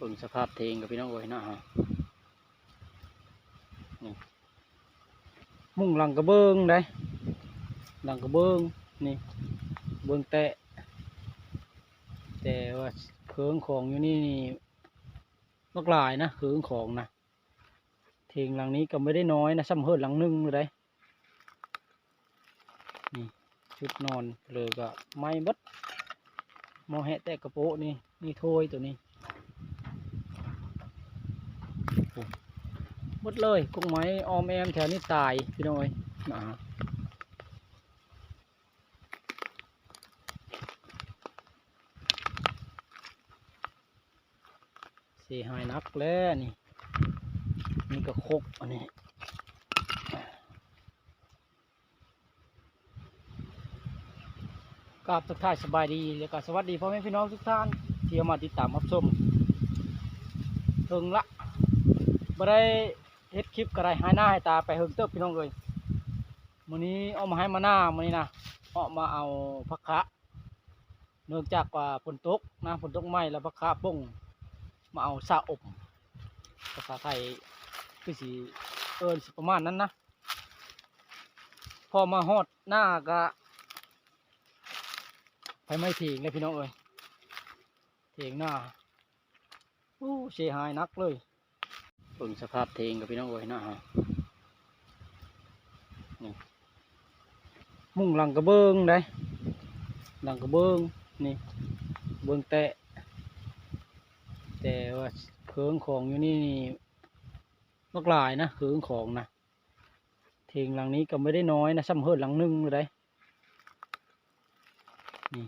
ບິ່ງສະພາບເຖງກັບພີ່ນ້ອງເອີຍເນາະ ນີ້ ມຸງຫຼັງກະເບື້ອງໃດ໋ ຫຼັງກະເບື້ອງ ນີ້ ເບື້ອງແຕະ ແຕ່ວ່າເຄື່ອງຂອງຢູ່ນີ້ນີ້ບັກຫຼາຍນະ ເຄື່ອງຂອງນະ. ເຖງຫຼັງນີ້ກໍບໍ່ໄດ້ນ້ອຍນະ ສ່ຳເຮືອນຫຼັງໜຶ່ງເລີຍໃດ໋ ນີ້ ຊຸດນອນເລີຍກໍໄໝ້ເບິດ ໝໍ້ແຮະແຕະກະໂປະນີ້ ນີ້ຖ້ວຍໂຕນີ້ ໂອ້ ເບິດເລີຍ ກົກໄມ້ອ້ອມແອ້ມແຖວນີ້ຕາຍພີ່ນ້ອງເອີຍ ນະ. ເສຍຫາຍໜັກແລ້ວນີ້ ນີ້ກໍຄົກອັນນີ້ ກາບທັກທາຍສະບາຍດີ ແລ້ວກໍສະຫວັດດີພໍ່ແມ່ພີ່ນ້ອງທຸກທ່ານທີ່ເຂົ້າມາຕິດຕາມຮັບຊົມ. ເຖິງລະ ບໍ່ໄດ້ເຮັດຄລິບກໍໄດ້ ຫາຍໜ້າຫາຍຕາໄປເຫິງເຕີບພີ່ນ້ອງເອີຍ. ມື້ນີ້ອອກມາໄຮ່ມານາ ມື້ນີ້ນະ ອອກມາເອົາຜັກຄະ ເນື່ອງຈາກວ່າຝົນຕົກນະ ຝົນຕົກໃໝ່ແລ້ວຜັກຄະປົ່ງ ມາເອົາສະອົມ ພາສາໄທຄືຊິເອີ້ນຊິປະມານນັ້ນນະ. ພໍມາຮອດໜ້າກະໄຟໄໝ້ເຖງເລີຍພີ່ນ້ອງເອີຍ ເຖງນາ ໂອ້ ເສຍຫາຍໜັກເລີຍ. ເບິ່ງສະພາບເຖງກັບພີ່ນ້ອງເອີຍເນາະ ນີ້ ມຸງຫຼັງກະເບື້ອງໃດ໋ ຫຼັງກະເບື້ອງ ນີ້ ເບື້ອງແຕະ ແຕ່ວ່າເຄື່ອງຂອງຢູ່ນີ້ນີ້ບັກຫຼາຍນະ ເຄື່ອງຂອງນະ. ເຖງຫຼັງນີ້ກໍບໍ່ໄດ້ນ້ອຍນະ ສ່ຳເຮືອນຫຼັງໜຶ່ງເລີຍໃດ໋ ນີ້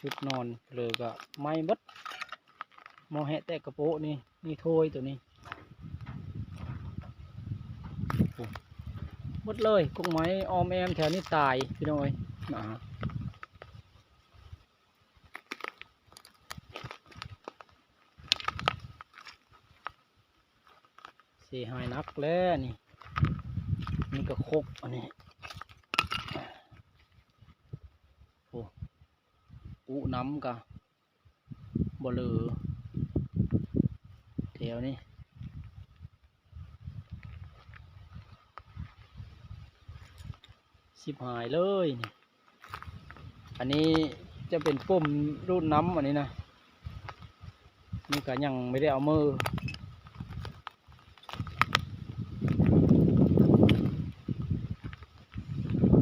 ຊຸດນອນເລີຍກໍໄໝ້ເບິດ ໝໍ້ແຮະແຕະກະໂປະນີ້ ນີ້ຖ້ວຍໂຕນີ້ ໂອ້ ເບິດເລີຍ ກົກໄມ້ອ້ອມແອ້ມແຖວນີ້ຕາຍພີ່ນ້ອງເອີຍ ນະ. ເສຍຫາຍໜັກແລ້ວນີ້ ນີ້ກໍຄົກອັນນີ້ ໂອ້ ອຸນ້ຳກະບໍ່ເຫຼືອແຖວນີ້. ຊິບຫາຍເລີຍນີ້ ອັນນີ້ຈະເປັນປຸ່ມດູດນ້ຳ ອັນນີ້ນະ ນີ້ກໍຍັງບໍ່ໄດ້ເອົາມື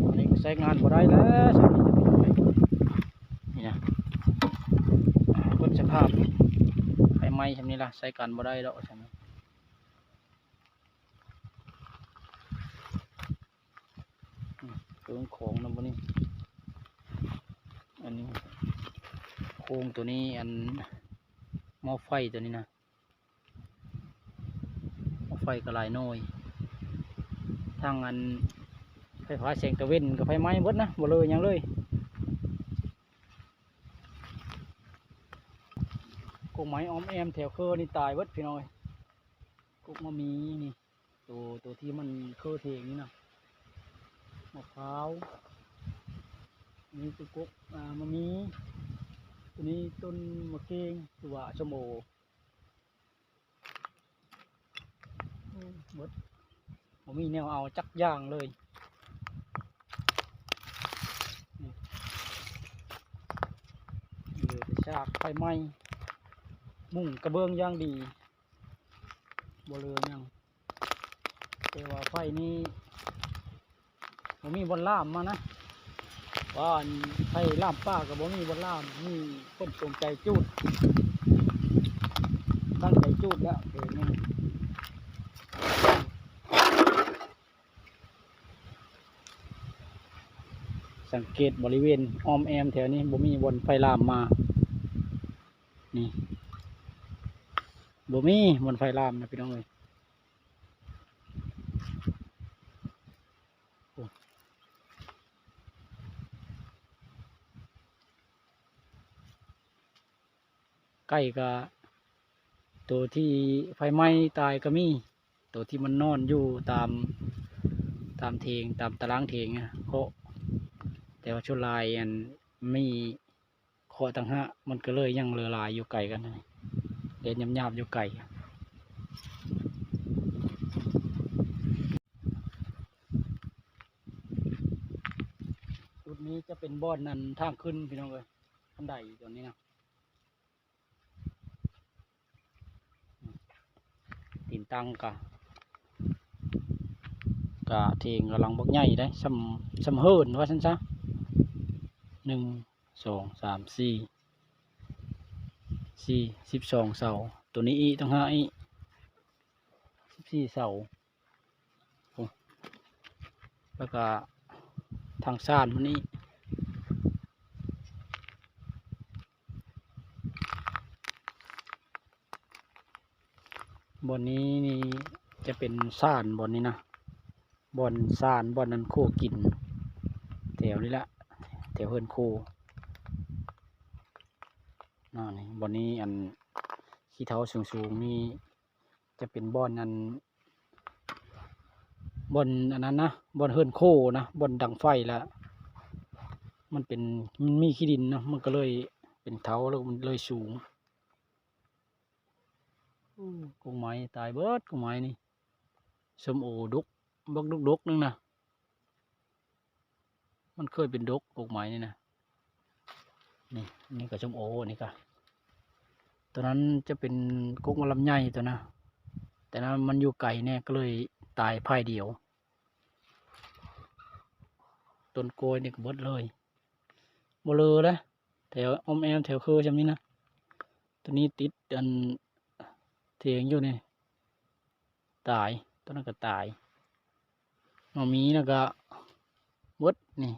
ອັນນີ້ກໍໃຊ້ງານບໍ່ໄດ້ແລ້ວ ສ່ຳນີ້ຈະເປັນຫຍັງ ນີ້ນະ ເບິ່ງສະພາບໄຟໄໝ້ສ່ຳນີ້ລະ ໃຊ້ການບໍ່ໄດ້ດອກ ສ່ຳນີ້. ອືມ ເຄື່ອງຂອງນຳບໍ່ນີ້ ອັນນີ້ໂຄງໂຕນີ້ ອັນໝໍ້ໄຟໂຕນີ້ນະ ໝໍ້ໄຟກໍຫຼາຍໜ່ວຍ ທັງອັນໄຟຟ້າແສງຕາເວັນກໍໄຟໄໝ້ເບິດນະ ບໍ່ເຫຼືອຫຍັງເລີຍ. ກົກໄມ້ອ້ອມແອ້ມແຖວເຄີນີ້ຕາຍເບິດພີ່ນ້ອງເອີຍ ກົກມະມີນີ້ ໂຕ ໂຕທີ່ມັນເຄີເຖງນີ້ນະ ມະພ້າວ ນີ້ຄືກົກ ອ່າ ມະມີ ໂຕນີ້ຕົ້ນມະເຂງ ຫຼືວ່າສົ້ມໂອ ໂອ້ ເບິດ ບໍ່ມີແນວເອົາຈັກຢ່າງເລີຍ ນີ້ ເຫຼືອແຕ່ຊາກໄຟໄໝ້ ມຸງກະເບື້ອງຢ່າງດີ ບໍ່ເຫຼືອຫຍັງ ແຕ່ວ່າໄຟນີ້ບໍ່ມີບ່ອນລາມມານະ ວ່າອັນໄຟລາມປ່າກໍບໍ່ມີບ່ອນລາມ ມີຄົນຈົງໃຈຈູດ ຕັ້ງໃຈຈູດແລ້ວເຂດນີ້. ສັງເກດບໍລິເວນອ້ອມແອ້ມແຖວນີ້ ບໍ່ມີບ່ອນໄຟລາມມາ ນີ້ ບໍ່ມີບ່ອນໄຟລາມນະພີ່ນ້ອງເອີຍ. ໂອ້ ໄກ່ກະ ໂຕທີ່ໄຟໄໝ້ຕາຍກະມີ ໂຕທີ່ມັນນອນຢູ່ຕາມ ຕາມເຖງ ຕາມຕະລາງເຖງ ເຄາະ ແຕ່ວ່າສ່ວນຫຼາຍອັນມີ ເຄາະຕ່າງຫາກ ມັນກໍເລີຍຍັງເຫຼືອຫຼາຍຢູ່ໄກກັນ. ເຫັນຫຍາບໆຢູ່ໄກ. ຈຸດນີ້ຈະເປັນບ່ອນອັນທາງຂຶ້ນ ພີ່ນ້ອງເອີຍ, ຄັນໄດຕົວນີ້ນະ. ຕີນຕັງກະ ກະເຖງກຳລັງບັກໃຫຍ່ເດ້ ສ່ຳ ສ່ຳເຫີນວ່າຊັ້ນຊະ. ໜຶ່ງ ສອງ ສາມ ສີ່ ສີ່ ສິບສອງເສົາ. ຕົວນີ້ອີກຕ່າງຫາກອີກ ສິບສີ່ເສົາ. ໂອ້ ແລ້ວກະທາງຊານພຸ້ນອີກ. ບ່ອນນີ້ນີ້ຈະເປັນຊານ ບ່ອນນີ້ນະ ບ່ອນຊານ ບ່ອນນັ້ນຄົວກິນ ແຖວນີ້ລະ ແຖວເຮືອນຄົວເນາະ. ນີ້ ບ່ອນນີ້ອັນຂີ້ເຖົາສູງໆນີ້ ຈະເປັນບ່ອນອັນ ບ່ອນອັນນັ້ນນະ ບ່ອນເຮືອນຄົວນະ ບ່ອນດັງໄຟລະ ມັນເປັນ ມັນມີຂີ້ດິນນະ ມັນກໍເລີຍເປັນເຖົາ ແລ້ວມັນເລີຍສູງ. ໂອ້ ກົກໄມ້ຕາຍເບິດ ກົກໄມ້ນີ້. ສົ້ມໂອດົກ ບັກດົກໆ ໜຶ່ງນະ. ມັນເຄີຍເປັນດົກ ກົກໄມ້ນີ້ນະ. ນີ້ ນີ້ກໍສົ້ມໂອ ນີ້ກໍ ຕົວນັ້ນຈະເປັນກົກໝາກລຳໄຍຕົວນະ ແຕ່ນັ້ນມັນຢູ່ໄກແດ່ ກໍເລີຍຕາຍພາຍດຽວ. ຕົ້ນກ້ວຍນີ້ກໍເບິດເລີຍ ບໍ່ເຫຼືອເດ້ ແຖວອ້ອມແອ້ມແຖວເຄີຊ່ຳນີ້ນະ. ຕົວນີ້ຕິດອັນເຖງຢູ່ນີ້ ຕາຍ ຕົວນັ້ນກໍຕາຍ. ໝາກມີນະກະເບິດນີ້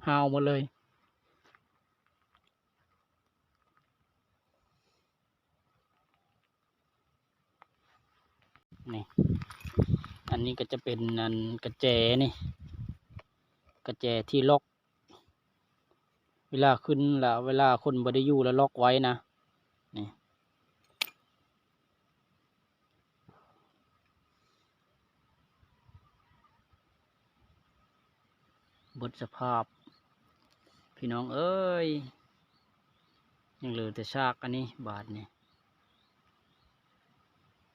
ຫ່າວເບິດເລີຍ. ນີ້ ອັນນີ້ກໍຈະເປັນອັນກະແຈນີ້ ກະແຈທີ່ລັອກ ເວລາຂຶ້ນລະ ເວລາຄົນບໍ່ໄດ້ຢູ່ລະລັອກໄວ້ນະ ນີ້. ເບິດສະພາບ ພີ່ນ້ອງເອີຍ ຍັງເຫຼືອແຕ່ຊາກອັນນີ້ ບາດນີ້.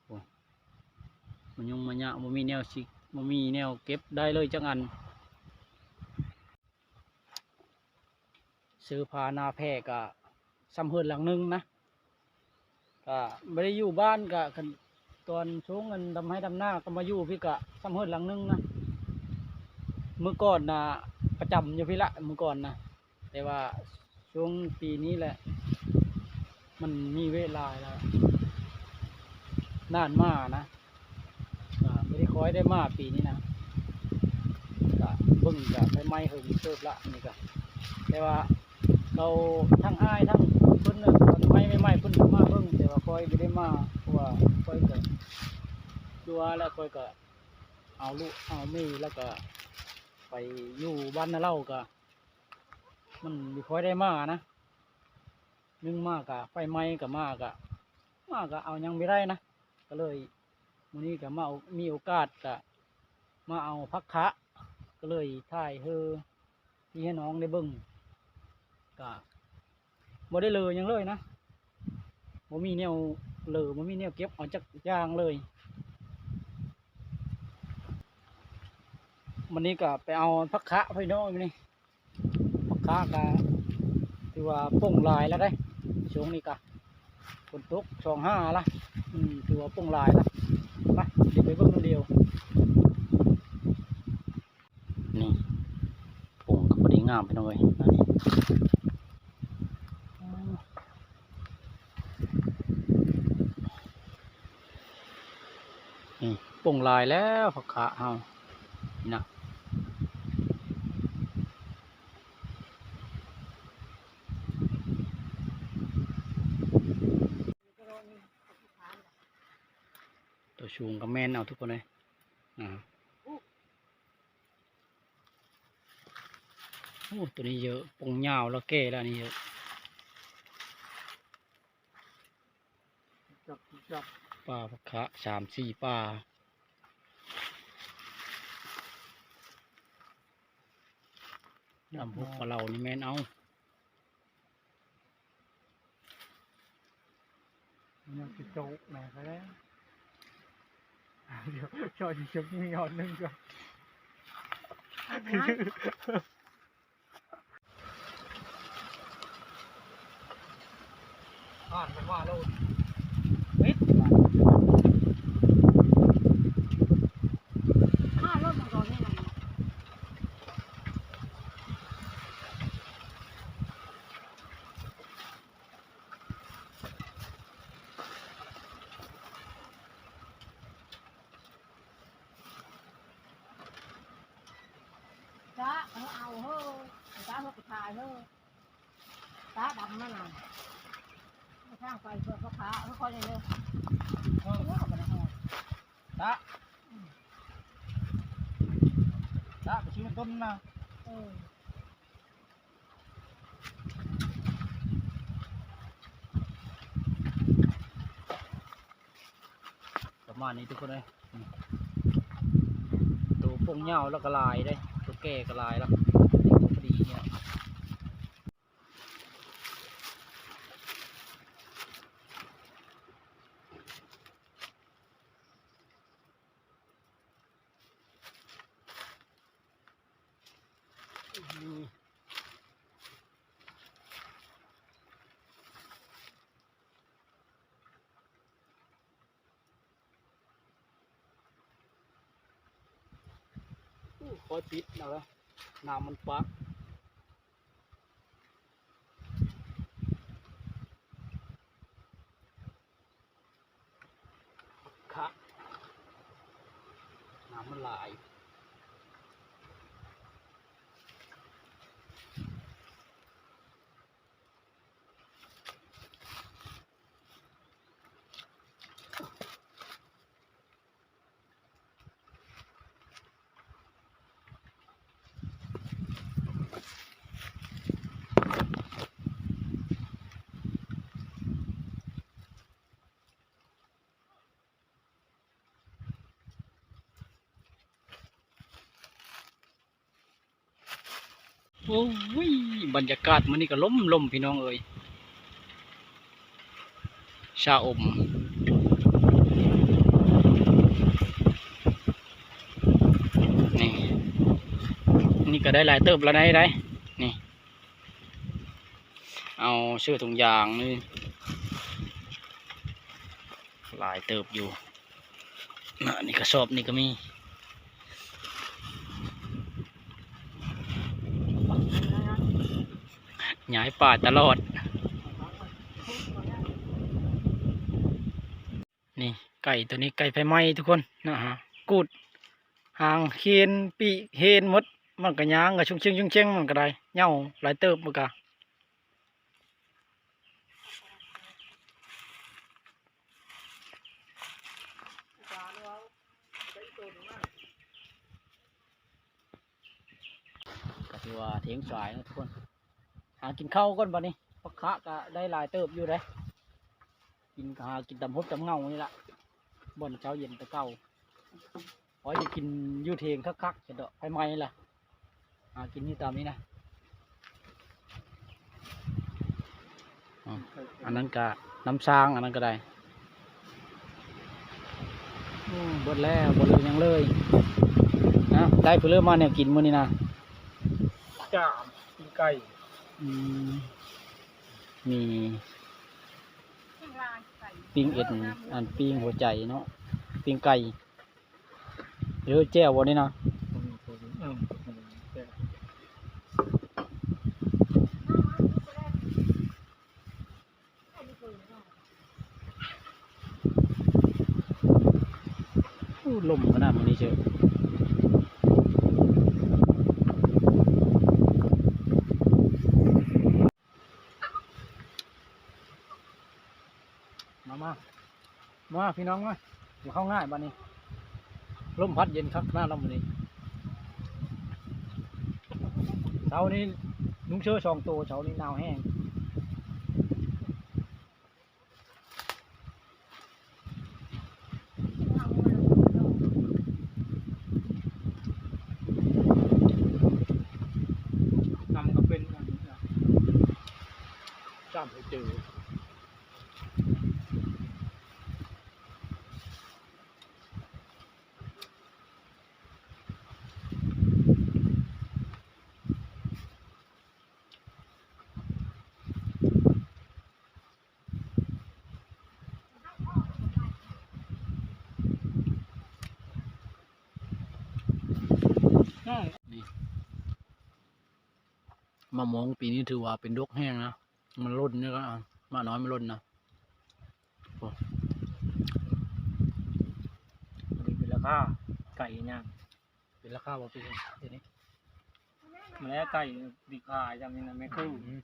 ໂອ້ ມາຫຍຸ້ງມາຍະ ບໍ່ມີແນວຊິ ບໍ່ມີແນວເກັບໄດ້ເລີຍຈັກອັນ. ເສືອຜາໜ້າແພກະສ່ຳເຮືອນຫຼັງໜຶ່ງນະ ກະບໍ່ໄດ້ຢູ່ບ້ານ ກະຄັນຕອນຊ່ວງອັນດຳໄຮ່ດຳນາກໍມາຢູ່ພີ້ ກະສ່ຳເຮືອນຫຼັງໜຶ່ງນະ. ມື້ກ່ອນນະປະຈຳຢູ່ພີ້ລະ ມື້ກ່ອນນະ ແຕ່ວ່າຊ່ວງປີນີ້ແຫຼະ ມັນມີເວລາແລ້ວ ນານມານະ ກະບໍ່ໄດ້ຄ່ອຍໄດ້ມາປີນີ້ນະ. ກະເບິ່ງກະໄຟໄໝ້ເຫິງເຕີບລະນີ້ກະ ແຕ່ວ່າເຂົາທັງອ້າຍທັງເພິ່ນນະ ຕອນໄໝ້ໃໝ່ໆ ເພິ່ນກໍມາເບິ່ງ ແຕ່ວ່າຂ້ອຍບໍ່ໄດ້ມາ ເພາະວ່າຂ້ອຍກະຕົວະ ແລ້ວຂ້ອຍກະເອົາລູກເອົາເມຍ ແລ້ວກະໄປຢູ່ບ້ານນາເຫຼົ່າ ກະມັນບໍ່ຄ່ອຍໄດ້ມານະ. ໜຶ່ງມາກະໄຟໄໝ້ ກະມາກະ ມາກະເອົາຫຍັງບໍ່ໄດ້ນະ ກໍເລີຍມື້ນີ້ກະມາເອົາ ມີໂອກາດກະມາເອົາຜັກຂະ ກໍເລີຍຖ່າຍໃຫ້ພີ່ໃຫ້ນ້ອງໄດ້ເບິ່ງ ກະບໍ່ໄດ້ເຫຼືອຫຍັງເລີຍນະ ບໍ່ມີແນວເຫຼືອ ບໍ່ມີແນວເກັບເອົາຈັກຢ່າງເລີຍ. ມື້ນີ້ກະໄປເອົາຜັກຂະ ພີ່ນ້ອງ ມື້ນີ້ ຜັກຂະກະຖືວ່າປົ່ງຫຼາຍແລ້ວເດ້ ຊ່ວງນີ້ກະຝົນຕົກສອງຫ້າລະ ອືມ ຖືວ່າປົ່ງຫຼາຍລະ. ໄປ ດຽວໄປເບິ່ງນຳດຽວ. ນີ້ ປົ່ງກໍພໍດີງາມ ພີ່ນ້ອງເອີຍ ອັນນີ້ ນີ້ ປົ່ງຫຼາຍແລ້ວ ຜັກຂະເຮົາ ນີ້ນະ. ຕົວສູງກໍແມ່ນເອົາ ທຸກຄົນເອີຍ ອ່າ. ໂອ້ ຕົວນີ້ເຍີະ ປົ່ງຍາວແລ້ວ ແກ່ແລ້ວ ອັນນີ້ເຍີະ. ຈັບ ຈັບ ປ່າຜັກຂະ ສາມສີ່ປ່າ ດຳຫົກປາເຫຼົ່ານີ້ແມ່ນເອົາ. ຍັງຊິໂຈະແນ່ແທ້. ດຽວ ເຈາະຊິຈົກມີຍອດໜຶ່ງກ່ອນ. ຜ່ານມາໂລດ ປິດ ມາໂລດມັນກໍນີ້ນະ. ຈະເອົາ ເອົາເຮີ ຈະເອົາໄປຂາຍເຮີ ຕາດຳມັນນະ ທາງໄປເພື່ອເຂົາຂາ ເອີ ຄ່ອຍເດີ ເອີ ເອີ ບໍ່ໄດ້ຮອດ ຕາ ຕາໄປຊື້ຕົ້ນນະ ເອີ. ປະມານນີ້ທຸກຄົນເອີຍ ໂຕປົງຍາວລະກະຫຼາຍເດ້ ໂຕແກ່ກະຫຼາຍລະ ພໍດີນີ້. ໂອ້ ຄ່ອຍປິດເອົາເດີ ນ້ຳມັນປະ. ຄະ ນ້ຳມັນຫຼາຍ. ໂອ້ຍ ບັນຍາກາດມື້ນີ້ກໍລົມໆ ພີ່ນ້ອງເອີຍ ຊະອົມ ນີ້ ນີ້ກໍໄດ້ຫຼາຍເຕີບແລ້ວໄດ໋ ນີ້ ເອົາເສື້ອຖົງຢາງນີ້ ຫຼາຍເຕີບຢູ່. ນະ ນີ້ກະສອບນີ້ກະມີ ຍ້າຍປ່າຕະຫຼອດ. ນີ້ ໄກ່ໂຕນີ້ໄກ່ໄຟໄໝ້ທຸກຄົນ ນະ ຫາ ກູດ ຫາງເຫັນ ປີກເຫັນໝົດ ມັນກະຍ່າງກະຊຸ່ງເຊິງຊຸ່ງເຊິງ ມັນກະໄດ້ເຫຍົາຫຼາຍເຕີບ ມັນກະ ກໍຖືວ່າເທັງສາຍເນາະທຸກຄົນ ຫາກິນເຂົ້າກ່ອນບັດນີ້. ພັກຄະກໍໄດ້ຫຼາຍເຕີບຢູ່ເດ້ ກິນ ຫາກິນຕາມຫົດຕາມເຫງົານີ້ລະ ບ່ອນເຊົ້າເຢັນແຕ່ເກົ່າ. ໂອ້ຍ ຈະກິນຢູ່ເທິງຄັກໆ ເດາະໄຟໄໝ້ລະ ຫາກິນຢູ່ຕາມນີ້ນະ. ອືມ ອັນນັ້ນກະນ້ຳສ້າງ ອັນນັ້ນກະໄດ້. ອືມ ເບິດແລ້ວ ບໍ່ເຫຼືອຫຍັງເລີຍນະ. ໄດ້ຜູ້ເລີມາແນວກິນມື້ນີ້ນະ ຈາມ ປີ້ງໄກ່ ອືມ ມີປີ້ງເອັນ ອັນ ປີ້ງຫົວໃຈເນາະ ປີ້ງໄກ່. ເອີ ແຈ່ວບໍ່ນີ້ນະ? ໂອ້ ລົມຂະໜາດມື້ນີ້ເຊີ. ມາ ມາ ມາ ພີ່ນ້ອງມາ ກິນເຂົ້າງາຍບາດນີ້ ລົມພັດເຢັນຄັກຂະໜາດລະມື້ນີ້. ເຊົ້ານີ້ນຸ່ງເຊີສອງໂຕ ເຊົ້ານີ້ໜາວແຮງ. ນຳກໍເປັນອັນນີ້ນະ ສາມຫົວໃຈ. ມະມ່ວງປີນີ້ຖືວ່າເປັນດົກແຮງນະ ມັນຫຼົ່ນນີ້ກໍ ໝາກນ້ອຍມັນຫຼົ່ນນະ. ໂອ້ ອັນນີ້ເປັນລາຄາໄກ່ຍ່າງ ເປັນລາຄາບໍ່ ປີນີ້ ມາແລ້ວໄກ່ດີຂາຍຈຳນີ້ນະ ແມ່ຄື ອືມ.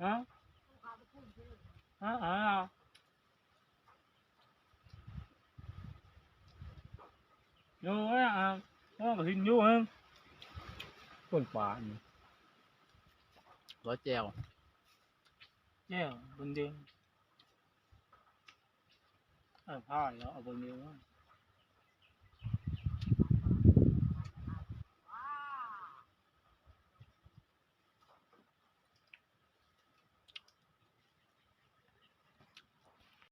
ຮະ ຮະ ຮະ ໂຍ ອາ ໂອ້ ກໍເຫັນຢູ່ ເບິ່ງປານີ້ ກໍແຈ່ວ ແຈ່ວເບິ່ງເດ້ ເອີ ພາດແລ້ວເອົາເບິ່ງເດ້.